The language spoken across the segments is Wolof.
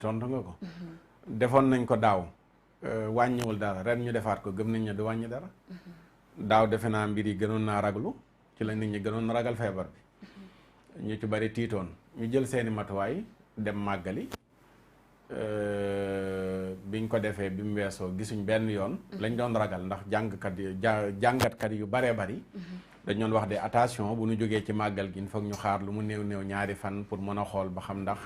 tontu nga ko. defoon nañ ko daaw wàññiwul dara ren ñu defaat ko gëm nañ ne du wàññi dara. daaw defe naa mbir yi gënoon naa raglu ci la nit ñi gënoon ragal feebar bi ñu ci bari tiitoon ñu jël seeni matuwaay dem màggali biñ ko defee bi mu weesoo gisuñ benn yoon lañ doon ragal ndax jàngatkat yu baree bari dañ doon wax de attention bu ñu jógee ci màggal gi il faut ñu xaar lu mu néew ñaari fan pour mën a xool ba xam ndax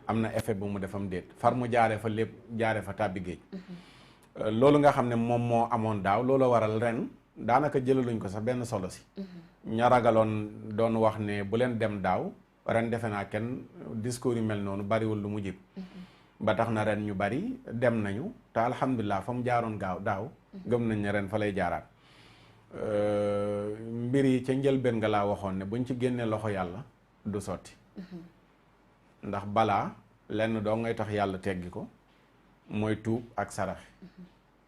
am na effet bu mu defam déet far mu jaare fa lépp jaare fa tàbbi géej loolu nga xam ne moom moo amoon daaw loolu waral ren daanaka jëlaluñ ko sax benn solo si ña ragaloon doon wax ne bu leen dem daaw ren defe naa kenn discours yu mel noonu bariwul lu mu jib ba tax na ren ñu bari dem nañu te alhamdulilah fa mu jaaroon daaw gëm nañ ne ren fa lay jaaraat mbir yi ca njëlbeen nga laa waxoon ne buñ ci génnee loxo yàlla du sotti ndax balaa lenn doo ngay tax yàlla teggi ko mooy tuub ak saraxe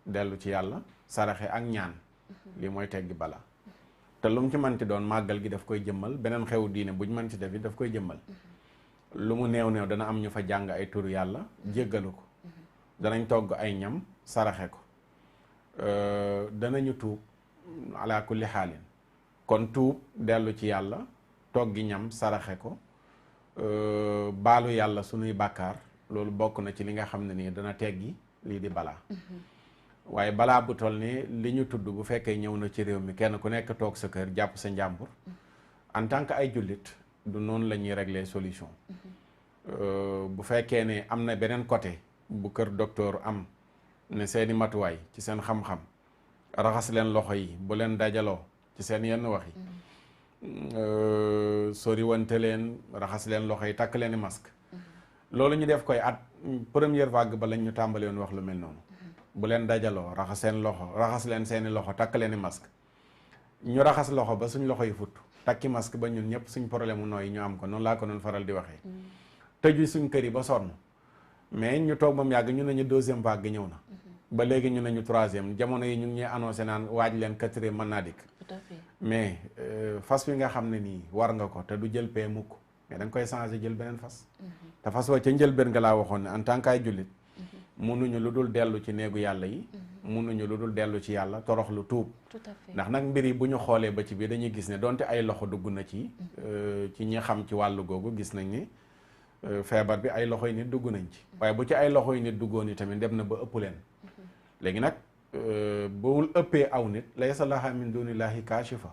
dellu ci yàlla saraxe ak ñaan lii mooy teggi balaa te lu mu ci manti doon màggal gi daf koy jëmmal beneen xewu diine buñ mën ci def it daf koy jëmmal lu mu néew dana am ñu fa jàng ay turu yàlla jéggalu ko danañ togg ay ñam saraxe ko danañu tuub ala kulli xaalin kon tuub dellu ci yàlla toggi ñam saraxe ko baalu yàlla sunuy bàkkaar loolu bokk na ci li nga xam ne nii dana teggi lii di balaa waaye balaa bu toll ni li ñu tudd bu fekkee ñëw na ci réew mi kenn ku nekk toog sa kër jàpp sa njàmbur en tant que ay jullit du noonu la ñuy régler solution bu fekkee ne am na beneen côté bu kër docteur am ne seeni matuwaay ci seen xam-xam raxas leen loxo yi bu leen dajaloo ci seen yenn wax yi soriwante leen raxas leen loxo yi takk leen masque loolu ñu def koy at première vague ba lañ ñu tàmbali woon wax lu mel noonu bu leen dajaloo raxas seen loxo raxas leen seeni loxo takk leen masque ñu raxas loxo ba suñ loxo yi futt takki masque ba ñun ñëpp suñ problème mu nooyi ñu am ko noonu laa ko doon faral di waxee tëju suñ kër yi ba sonn mais ñu toog ba mu yàgg ñu ne ñu deuxième vague ñëw na ba léegi ñu ne ñu troisième jamono yi ñu ngi ñuy annoncé naan waaj leen quatrième mën naa dikk mais fas wi nga xam ne nii war nga ko te du jël pee mukk mais da nga koy changé jël beneen fas te fas wa ca njëlbeen nga laa waxoon ne en tant que ay jullit munuñu lu dul dellu ci néegu yàlla yi munuñu lu dul dellu ci yàlla torox lu tuub ndax nag mbir yi bu ñu xoolee ba ci biir dañuy gis ne donte ay loxo dugg na ci ñi xam ci wàllu googu gis nañ ni feebar bi ay loxo yi nit dugg nañ ci waaye bu ci ay loxo yi nit duggoon yi tamit dem na ba ëpp leen léegi nag bul ëppee aw nit laysa laha min dunillahi kaashifa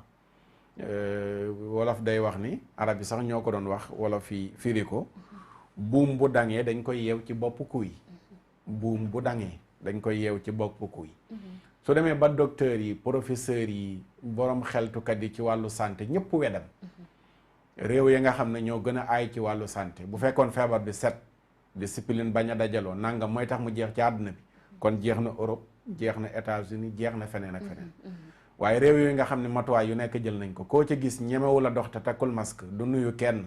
wolof day wax ni arab yi sax ñoo ko doon wax wolof yi firi ko buum bu dangee dañ koy yeew ci bopp kuy buum bu dangee dañ koy yeew ci bopp kuy su demee ba docteurs yi professeurs yi borom xeltukat yi ci wàllu santé ñëpp wedam réew yi nga xam ne ñoo gën a aay ci wàllu santé bu fekkoon feebar bi set discipline bañ a dajaloo nangam mooy tax mu jeex ci àdduna bi kon jeex na Europe jeex na États-Unis jeex na feneen ak feneen waaye réew yooyu nga xam ne matuwaay yu nekk jël nañ ko koo ci gis ñemewu la dox te takkul masque du nuyu kenn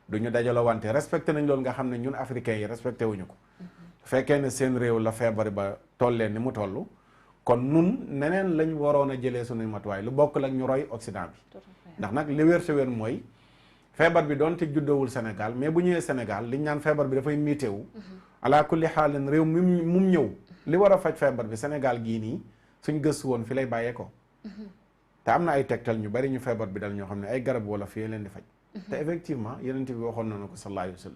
du ñu dajaloo wante respecté nañ loolu nga xam ne ñun africains yi respecté wuñu ko fekkee ne seen réew la feebar ba tollee ni mu toll kon nun neneen lañ waroon a jëlee suñuy matuwaay lu bokk la ñu roy Occident bi ndax nag li wér te wér mooy feebar bi doonte juddowul Sénégal mais bu ñëwee Sénégal liñ naan feebar bi dafay miitewu ala kulli xaalin réew mum ñëw li war a faj feebar bi Sénégal gii nii suñ gëstu woon fi lay bàyyee ko te am na ay tegtal ñu bari ñu feebar bi dal ñoo xam ne ay garab wala fii leen di faj te effectivement yeneen bi waxoon na ko sallallahu alayhi wa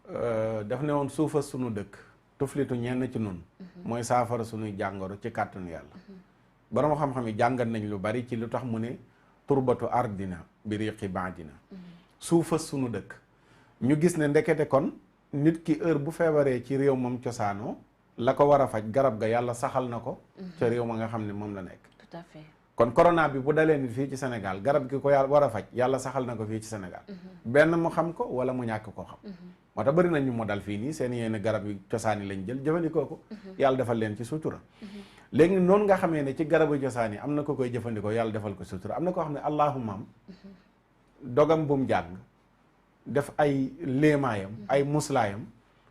sallam daf ne woon suufa sunu dëkk tuflitu ñenn ci nun mooy saafara sunuy jàngoro ci kàttanu yàlla borom xam-xam yi jàngat nañ lu bari ci lu tax mu ne turbatu ardina bi riqi baadina suufa sunu dëkk ñu gis ne ndekete kon nit ki heure bu feebaree ci réew moom cosaanoo la ko war a faj garab ga yàlla saxal na ko ca réew ma nga xam ne moom la nekk tout à fait kon corona bi bu dalee nit fii ci Sénégal garab gi ko yàlla war a faj yàlla saxal na ko fii ci Sénégal benn mu xam ko wala mu ñàkk koo xam moo tax bëri nañ ñu mu dal fii nii seen yenn garab yi cosaan yi lañ jël jëfandikoo ko yàlla defal leen ci sutura léegi noonu nga xamee ne ci garabu cosaan yi am na ko koy jëfandikoo yàlla defal ko sutura am na koo xam ne allahumma am dogam bu mu jàng def ay léemaayam ay muslaayam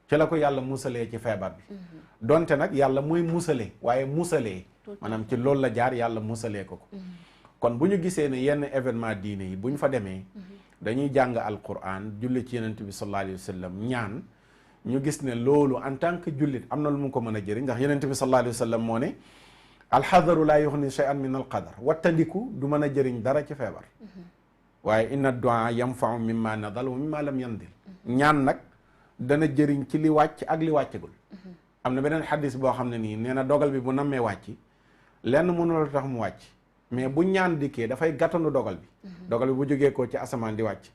ci la ko yàlla musalee ci feebar bi donte nag yàlla mooy musale waaye musalee maanaam ci loolu la jaar yàlla musalee ko kon bu ñu gisee ne yenn événement diine yi bu ñu fa demee dañuy jàng alquran julli ci yenent bi sallallahu alayhi wa sallam ñaan ñu gis ne loolu en tant que jullit am na lu mu ko mën a jëriñ ndax yonent bi sallallahu alayhi wa sallam moo ne alxadaru laa yuxni shay'an min alqadar wattandiku du mën a jëriñ dara ci feebar waaye inna du'a yanfa'u mimma nadal wa mimma lam yandil ñaan nag dana jëriñ ci li wàcc ak li wàccagul am na beneen xadis boo xam ne nii nee na dogal bi bu nammee wàcc lenn mënula tax mu wàcc mais bu ñaan dikkee dafay gàttandu dogal bi bu jógee ko ci asamaan di wàcc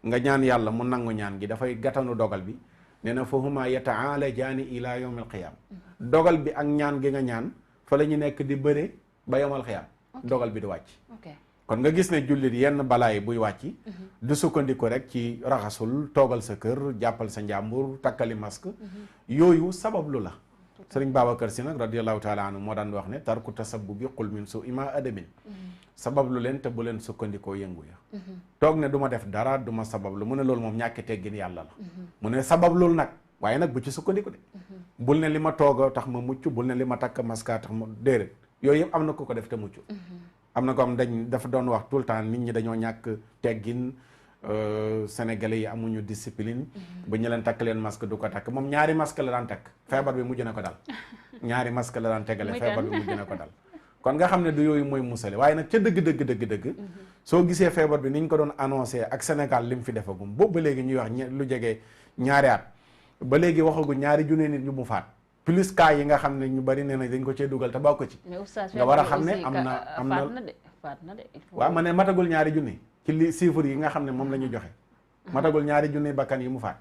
nga ñaan yàlla mu nangu ñaan gi dafay gàttandu dogal bi nee na fa huma yata'alajaani ila yawm alqiyam dogal bi ak ñaan gi nga ñaan fa la ñu nekk di bëre ba yawm alqiyam dogal bi di wàcc kon nga gis ne jullit yenn balaa yi buy wàcc du sukkandiku rek ci raxasul toogal sa kër jàppal sa njàmbur takkali masque yooyu sabablu la sëriñ Babacar Si nag radiallahu taala anhu moo daan wax ne tarku tasabbubi qul min su ima adamin sabablu leen te bu leen sukkandikoo yëngu ya toog ne du ma def dara du ma sabablu mu ne loolu moom ñàkki teggin yàlla la mu ne sabablul nag waaye nag bu ci sukkandiku de bul ne li ma tooga tax ma mucc bul ne li ma takk maska tax ma déedéet yooyu yëpp am na ku ko def te mucc am na ko am dafa doon wax tout le temps nit ñi dañoo ñàkk teggin sénégalais yi amuñu discipline ba ñu leen takk leen masque du ko takk moom ñaari masque la daan takk feebar bi mujj na ko dal ñaari masque la daan tegale feebar bi mujj na ko dal kon nga xam ne du yooyu mooy musale waaye nag ca dëgg soo gisee feebar bi ni ñu ko doon annoncé ak Sénégal li mu fi defagum boobu ba léegi ñuy wax lu jege ñaari at ba léegi waxagu ñaari junne nit ñu mu faat plus cas yi nga xam ne ñu bari nee na dañ ko cee dugal te bokk ci nga war a xam ne am na waaw ma ne matagul ñaari junne ci li chiffres yi nga xam ne moom la ñu joxe matagul ñaari junne bakkan yi mu faat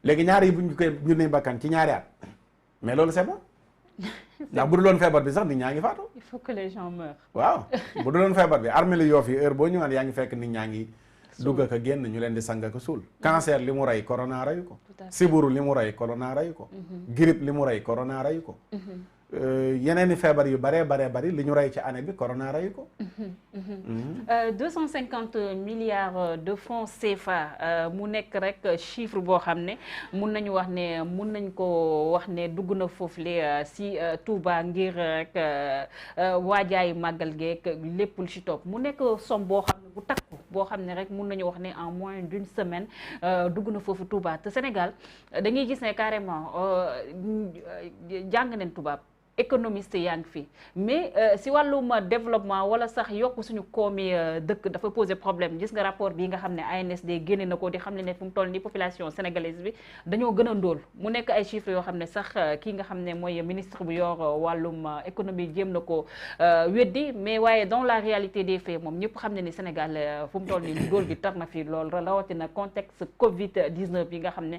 léegi ñaari yi bu ñu koy junne bakkan ci ñaari at mais loolu c'est bon ndax bu duloon feebar bi sax nit ñaa ngi faatu il faut que les gens meurent waaw bu duloon feebar bi armée li yoo fi heure boo ñëwaan yaa ngi fekk nit ñaa ngi dugg ak a génn ñu leen di sang ak suul cancer li mu rey corona reyu ko siburu li mu rey corona reyu ko grippe li mu rey corona reyu ko yeneen i feebar yu baree bari li ñu rey ci année bi corona reyu ko 250 milliards de francs CFA mu nekk rek chiffre boo xam ne mun nañu wax ne mun nañ ko wax ne dugg na foofu le si Touba ngir rek waajaayu màggal geek lépp lu ci topp mu nekk somme boo xam ne bu takku boo xam ne rek mun nañu wax ne en moins d'une semaine dugg na foofu Touba te Sénégal dañuy gis ne carrément jàng nañ tubaab économiste yaa ngi fi mais si wàllum développement wala sax yokk suñu koomi dëkk dafa poser problème gis nga rapport bi nga xam ne ANSD génne na ko di xam ne fu mu toll ni population sénégalaise bi dañoo gën a ndóol mu nekk ay chiffres yoo xam ne sax kii nga xam ne mooy ministre bu yor wàllum économie jéem na ko weddi mais waaye dans la réalité des faits moom ñëpp xam ne ni Sénégal fu mu toll ni ndóol bi tar na fi lool rawatina contexte Covid 19 bi nga xam ne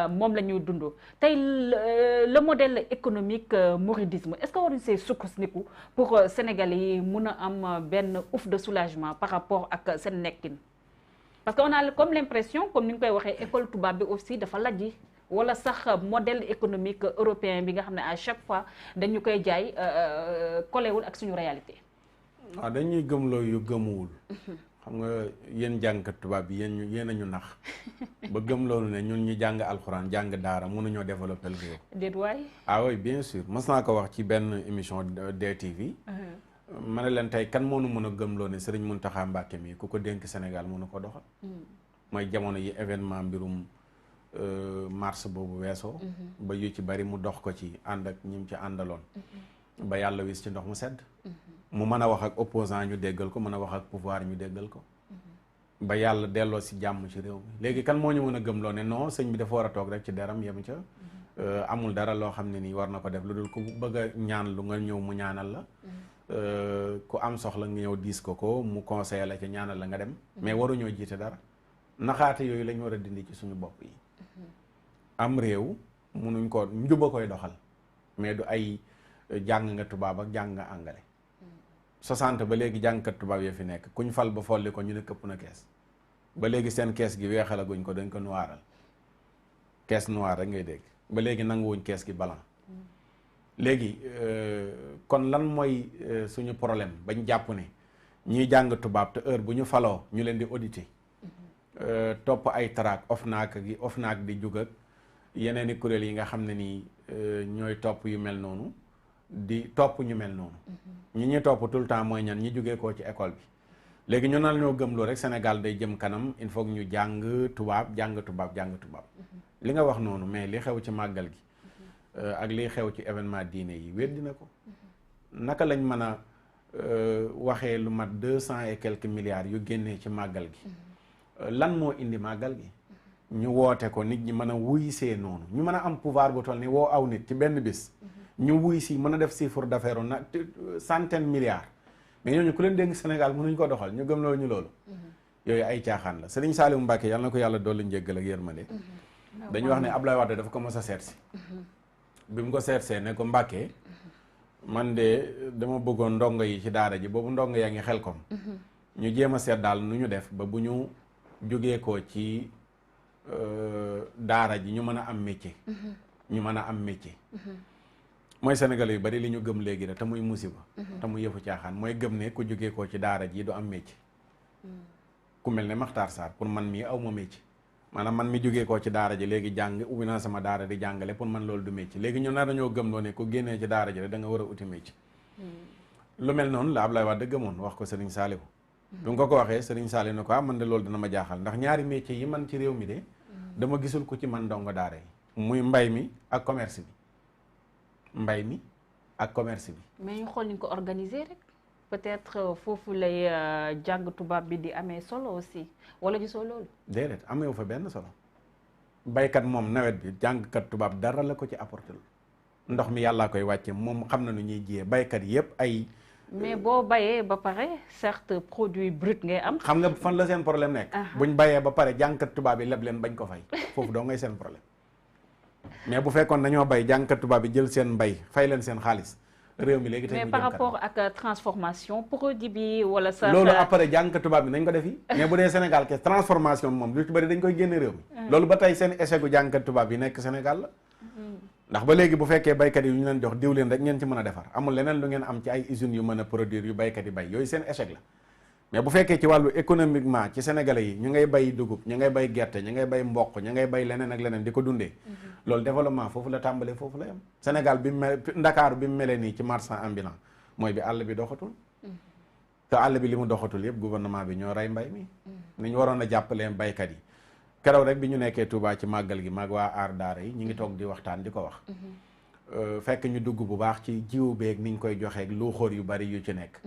moom la ñuy dund tey le modèle économique mouridisme est-ce que waruñu see sukkandiku pour Sénégalais yi mun a am benn ouf de soulagement par rapport ak seen nekkin parce que on a comme l'impression comme ni nga koy waxee école tubaab bi aussi dafa lajji wala sax modèle économique européen bi nga xam ne à chaque fois dañu koy jaay koleewul ak suñu réalité. waaw dañuy gëmloo yu gëmuwul. xam nga yéen jàngkat tubaab bi yéen a ñu nax ba gëm loolu ne ñun ñu jàng alxuraan jàng daara mënuñoo développer le réew. déet waay. ah oui bien sûr mas naa ko wax ci benn émission DTV. ma ne leen tey kan moo nu mën a gëmloo ne Serigne Mountakha Mbacké mi ku ko dénk Sénégal mënu ko doxal. mooy jamono yi événement mbirum mars boobu weesoo. ba yu ci bari mu dox ko ci ànd ak ñi mu ci àndaloon. ba yàlla wis ci ndox mu sedd. mu mën a wax ak opposant ñu déggal ko mën a wax ak pouvoir ñu déggal ko ba yàlla delloo si jàmm ci réew mi léegi kan moo ñu mën a gëmloo ne non sëñ bi dafa war a toog rek ci deram yem ca amul dara loo xam ne nii war na ko def lu dul ku bëgg a ñaan lu nga ñëw mu ñaanal la ku am soxla nga ñëw diis ko mu conseiller la ca ñaanal la nga dem mais waruñoo jiite dara naxaate yooyu lañ war a dindi ci suñu bopp yi am réew munuñ ko njuba koy doxal mais du ay jàng nga tubaab ak jàng nga anglais 60 ba léegi jàngkat tubaab yi fi nekk kuñ fal ba folli ko ñu ne këpp na kees ba léegi seen kees gi weexalaguñ ko dañ ko noiral kees noir rek ngay dégg ba léegi nanguwuñ kees gi blanc léegi kon lan mooy suñu problème bañ jàpp ne ñiy jàng tubaab te heure bu ñu faloo ñu leen di auditer topp ay traak OFNAC di jug ak yeneen i kuréel yi nga xam ne nii ñooy topp yu mel noonu di topp ñu mel noonu ñi ñuy topp tout le temps mooy ñan ñi jógee koo ci école bi léegi ñu naan ñoo gëm loo rek Sénégal day jëm kanam il faut que ñu jàng tubaab li nga wax noonu mais li xew ci màggal gi ak li xew ci événement diine yi weddi na ko naka lañ mën a waxee lu mat 200 et quelques milliards yu génnee ci màggal gi lan moo indi màggal gi ñu woote ko nit ñi mën a wuy see noonu ñu mën a am pouvoir bu toll ni woo aw nit ci benn bis ñu wuy si mën a def chiffre d'affaires na centaine milliards mais ñooñu ku leen dégg Sénégal mënuñ ko doxal ñu gëm loolu ñu loolu yooyu ay caaxaan la Serigne Saliou Mbacké yàlla na ko yàlla dolli njéggal ak yërmande dañu wax ne Abdoulaye Wade dafa ko mos a seet si bi mu ko seetsee ne ko Mbacké man de dama bëggoon ndongo yi ci daara ji boobu ndongo yaa ngi Xelkom ñu jéem a seet daal nu ñu def ba bu ñu jógee ko ci daara ji ñu mën a am métier ñu mën a am métier mooy Sénégalais yu bari li ñu gëm léegi rek te muy musiba te muy yëfu caaxaan mooy gëm ne ku jógee ko ci daara ji du am métier ku mel ne Makhtar Sarr pour man mii aw ma métier maanaam man mi jógee koo ci daara ji léegi jàng ubbi naa sama daara di jàngale pour man loolu du métier léegi ñu nar dañoo gëm loo ne ku génnee ci daara ji rek da nga war a uti métier lu mel noonu la Abdoulaye Wade gëmoon wax ko Serigne Saliou bi nga ko waxee Serigne Saliou ne ko man de loolu dana ma jaaxal ndax ñaari métier yi man ci réew mi de dama gisul ko ci man ndongo daara yi muy mbay mi ak commerce bi mbay mi ak commerce bi mais ñu xool ñu ko organiser rek peut-être foofu lay jàng tubaab bi di amee solo aussi wala gisoo loolu déedéet ameewu fa benn solo baykat moom nawet bi jàngkat tubaab dara la ko ci apporté ndox mi yàllaa koy wàcce moom xam na nu ñuy jiyee baykat yépp ay mais boo bayee ba pare certes produit brut ngay am xam nga fan la seen problème nekk buñ bayee ba pare jàngkat tubaab bi leb leen bañ ko fay foofu doo ngay seen problème mais bu fekkoon dañoo bay jàngkat tubaab bi jël seen mbay fay leen seen xaalis réew mi léegi tey mais par rapport ak transformation produit bi wala sa loolu après jàngkat tubaab bi nañ ko defi mais bu dee Sénégal ke transformation moom lu ci bëri dañ koy génne réew mi loolu ba tey seen échec gu jàngkat tubaab bi nekk Sénégal la ndax ba léegi bu fekkee baykat yi yu ñu leen jox diw leen rek ngeen ci mën a defar amul leneen lu ngeen am ci ay usines yu mën a produire yu baykat yi bay yooyu seen échec la mais bu fekkee ci wàllu économiquement ci sénégalais yi ñu ngay bay dugub ñu ngay bay gerte ñu ngay bay mboq ñu ngay bay leneen ak leneen di ko dundee loolu développement foofu la tàmbalee foofu la yam Sénégal bi mu mel Ndakaaru bi mu melee nii ci marchand ambulant mooy bi àll bi doxatul te àll bi li mu doxatul yëpp gouvernement bi ñoo rey mbay mi ni ñu waroon a jàppalee baykat yi keroog rek bi ñu nekkee Touba ci màggal gi mag waa aar daara yi ñu ngi toog di waxtaan di ko wax fekk ñu dugg bu baax ci jiwu beeg ni ñu koy joxeeg lu xóor yu bari yu ci nekk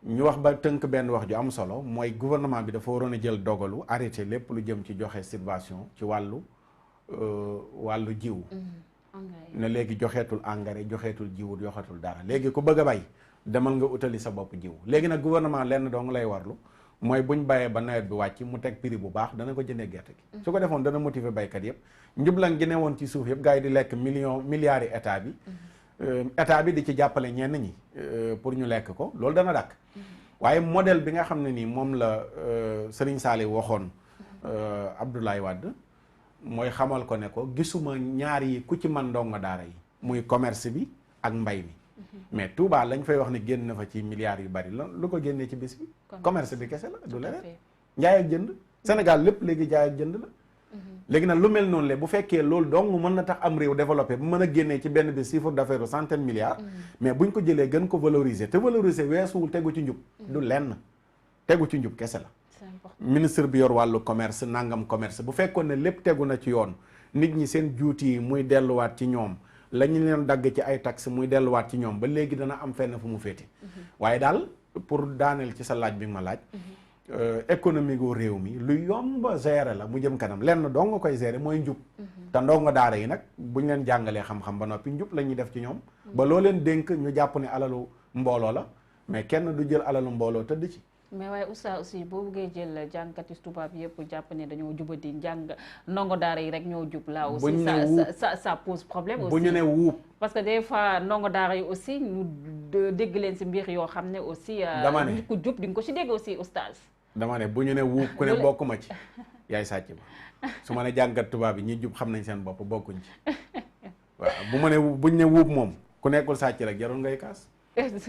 ñu wax ba tënk benn wax ju am solo mooy gouvernement bi dafa waroon a jël dogalu arrêté lépp lu jëm ci joxe subvention ci wàllu jiwu ne léegi joxeetul engrais joxeetul jiwu joxeetul dara léegi ku bëgg a bay demal nga utali sa bopp jiwu léegi nag gouvernement lenn dong lay warlu mooy buñ bayee ba nawet bi wàcc mu teg prix bu baax dana ko jëndee gerte gi su ko defoon dana motiver baykat yëpp njublan gi ne woon ci suuf yëpp gars yi di lekk milliards yi état bi di ci jàppale ñenn ñi pour ñu lekk ko loolu dana dàkk waaye modèle bi nga xam ne nii moom la Serigne Saliou waxoon Abdoulaye Wade mooy xamal ko ne ko gisuma ñaar yi ku ci man ndongo daara yi muy commerce bi ak mbay mi mais Touba lañ fay wax ne génn na fa ci milliards yu bari lu ko génnee ci bis bi commerce bi kese la du leneen njaay ak jënd Sénégal lépp léegi jaay ak jënd la léegi nag lu mel noonu le bu fekkee loolu dong mën na tax am réew développé bu mën a génnee ci benn bi chiffre d'affaires centaine milliards mais buñ ko jëlee gën ko valoriser te valoriser weesuwul tegu ci njub du lenn tegu ci njub kese la ministre bi yor wàllu commerce nangam commerce bu fekkoon ne lépp tegu na ci yoon nit ñi seen juuti yi muy delluwaat ci ñoom la ñu leen dagg ci ay taxes muy delluwaat ci ñoom ba léegi dana am fenn fu mu féete waaye daal pour daaneel ci sa laaj bi nga ma laaj économie gu réew mi lu yomba gérer la mu jëm kanam lenn doo nga koy gérer mooy njub te ndongo daara yi nag buñ leen jàngalee xam-xam ba noppi njub la ñuy def ci ñoom ba loo leen dénk ñu jàpp ne alalu mbooloo la mais kenn du jël alalu mbooloo tëdd ci mais waaye oustaz aussi boo bëggee jël jàngkati tubaab yëpp jàpp ne dañoo jubadi njàng ndongo daara yi rek ñoo jub la aussi ça pose problème aussi bu ñu ne wuub parce que des fois ndongo daara yi aussi ñu dégg leen si mbir yoo xam ne aussi nit ku jub di nga ko si dégg aussi oustaz dama ne bu ñu ne wuub ku ne bokk ma ci yaay sàcc ba su ma ne jàngkat tubaab yi ñi jub xam nañ seen bopp bokkuñ ci waaw bu ma ne buñ ne wuub moom ku nekkul sàcc rek jarul ngay kaas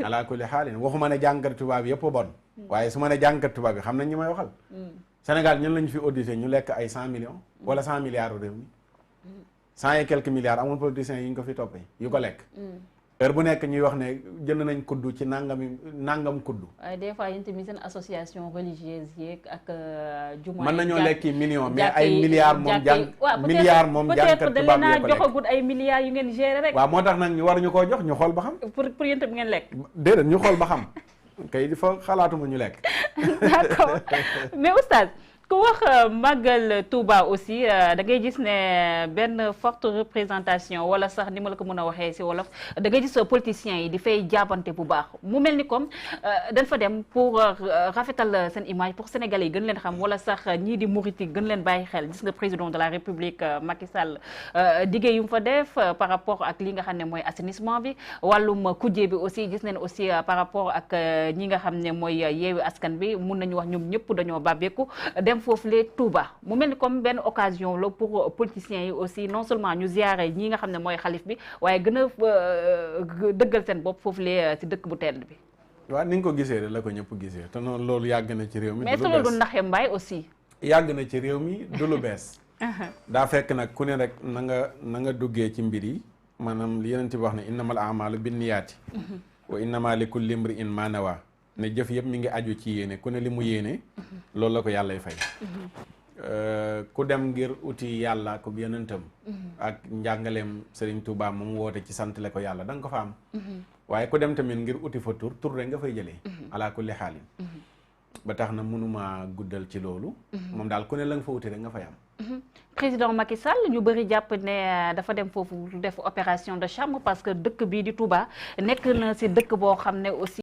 ala kulli xaalin waxuma ne jàngkat tubaab yëpp bon waaye su ma ne jàngkat tubaab yi xam nañ ñi may waxal Sénégal ñun lañu fi audité ñu lekk ay 100 millions wala 100 milliards réew mi 100 et quelques milliards amul politiciens yi ñu ko fi toppee yu ko lekk heure bu nekk ñuy wax ne jënd nañ kuddu ci nangam kuddu. waaye des fois yéen tamit seen association religieuse yeeg ak jumaa mën nañoo lekki million mais ay milliards moom jàngkat tubaab yee ko lekk joxagut ay milliards yu ngeen gérer rek. waaw moo tax nag ñu war ñu koo jox ñu xool ba xam. pour yéen tamit ngeen lekk. déedéet ñu xool ba xam kay di fa xalaatuma ñu lekk. d'accord mais oustaz ku wax màggal Touba aussi da ngay gis ne benn forte représentation wala sax ni ma la ko mën a waxee ci wolof da ngay gis politiciens yi di fay jaabante bu baax mu mel ni comme dañ fa dem pour rafetal seen image pour sénégalais yi gën leen xam wala sax ñii di murit yi gën leen bàyyi xel gis nga président de la république Macky Sall diggé yu mu fa def par rapport ak li nga xam ne mooy assainissement bi wàllum kujje bi aussi gis nañ aussi par rapport ak ñi nga xam ne mooy yeewi askan bi mun nañu wax ñoom ñëpp dañoo bàbbeeku dem foofu le Touba mu mel ni comme benn occasion la pour politiciens yi aussi non seulement ñu ziyaare ñi nga xam ne mooy xalif bi waaye gën a dëggal seen bopp foofu le ci dëkk bu tedd bi. waaw ni nga ko gisee la ko ñëpp gisee te noonu loolu yàgg na ci réew mi. mais loolu du naxe mbaay aussi. yàgg na ci réew mi du lu bees. daa fekk nag ku ne rek na nga duggee ci mbir yi maanaam li Yonent bi wax ne innamal a'maalu binniyaati wa innamaa likulli imri'in maa nawaa ne jëf yëpp mi ngi aju ci yéene ku ne li mu yéene loolu la ko yàllay fay. ku dem ngir uti yàlla ko yonentam ak njàngaleem Serigne Touba moom woote ci sant le ko yàlla da nga ko fa am. waaye ku dem tamit ngir uti fa tur rek nga fay jëlee. ala kulli xaalin. ba tax na mënuma guddal ci loolu. moom daal ku ne la nga fa uti rek nga fay am. président Macky Sall ñu bëri jàpp ne dafa dem foofu def opération de charme parce que dëkk bii di Touba nekk na ci dëkk boo xam ne aussi